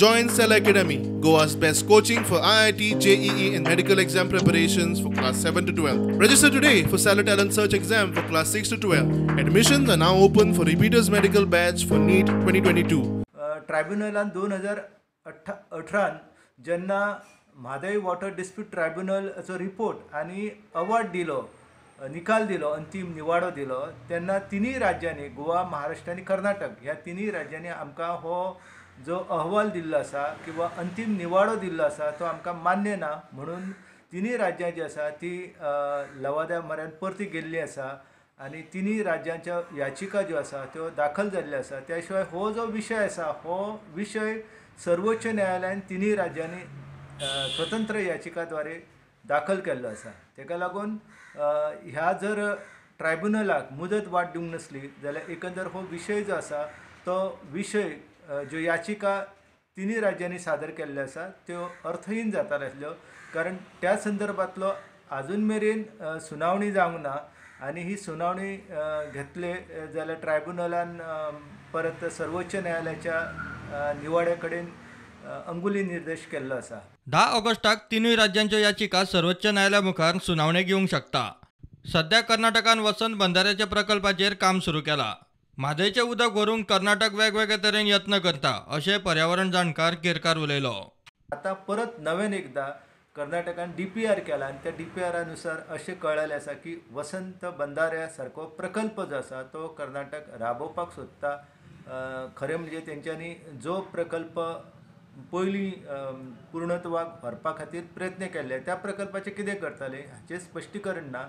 Join Cell Academy, Goa's best coaching for IIT, JEE and medical exam preparations for class 7 to 12. Register today for Stellar Talent Search exam for class 6 to 12. Admissions are now open for repeaters medical batch for NEET 2022. ट्रायब्युनलान 2018 जेन्ना Mhadei water dispute ट्रायब्युनलाचो report आनी award दिलो, निकाल दिलो, अंतीम निवाडो दिलो, तेन्ना तिनूय राज्यांनी, गोवा, महाराष्ट्र आनी कर्नाटक ह्या तिनूय राज्यांनी आमकां हो जो अहवाल दिल्लो आसा किंवा अंतीम निवाडो दिल्लो आसा तो आमकां मान्य ना म्हणून तिनूय राज्यां जी आसा ती लवाद्या म्हऱ्यान परती गेल्ली आसा आनी तिनूय राज्यांच्या याचिका ज्यो आसा त्यो दाखल जाल्ल्यो आसा. त्या शिवाय हो जो विशय आसा हो विशय सर्वोच्च न्यायालयान तिनूय राज्यांनी स्वतंत्र याचिकाद्वारे दाखल केल्लो आसा. तेका लागून ह्या जर ट्रायब्युनलाक मुदत वाड दिवंक नासली जाल्यार एकंदर हो विशय जो आसा तो विशय ज्यो याचिका तिनूय राज्यांनी सादर केल्ल्यो आसा त्यो अर्थहीन जाताल्यो आसल्यो, कारण त्या संदर्भांतलो आजून मेरेन सुनावणी जावंक ना आनी ही सुनावणी घेतले जाल्यार ट्रायब्युनलान परत सर्वोच्च न्यायालयाच्या निवाड्या कडेन अंगुली निर्देश केल्लो आसा. 10 ऑगस्टाक तिनूय राज्यांच्यो याचिका सर्वोच्च न्यायालया मुखार सुनावणेक येवंक शकता. सध्या कर्नाटकान वसंत बंधाऱ्याच्या प्रकल्पाचेर काम सुरू केला. म्हादयचें उदक व्हरूंक कर्नाटक वेगवेगळे तरेन यत्न करता अशें पर्यावरण जाणकार केरकार उलयलो. आतां परत नव्यान एकदां कर्नाटकान DPR केला आनी त्या DPR नुसार अशें कळ्ळेलें आसा की वसंत बंधाऱ्या सारको प्रकल्प जो आसा तो कर्नाटक राबोवपाक सोदता. खरें म्हणजे तेंच्यांनी जो प्रकल्प पयलीं पूर्णत्वाक व्हरपा खातीर प्रयत्न केल्ले त्या प्रकल्पाचें कितें करताले हाचें स्पश्टीकरण ना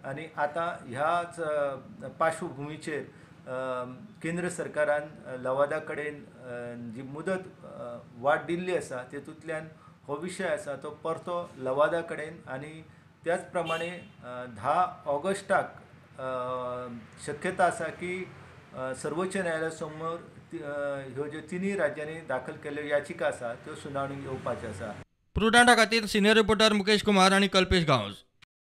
आनी आतां ह्याच पार्श्वभुमीचेर केंद्र सरकारान लवादा कडेन जी मुदत वाड दिल्ली आसा तेतूंतल्यान हो विशय आसा तो परतो लवादा कडेन आनी त्याच प्रमाणे 10 ऑगस्टाक शक्यता आसा की सर्वोच्च न्यायालया समोर ह्यो ज्यो तिनूय राज्यांनी दाखल केल्ल्यो याचिका आसा त्यो सुनावणी येवपाच्यो आसा. प्रुडंटा खातीर सिनियर रिपोर्टर मुकेश कुमार आनी कल्पेश गांवस.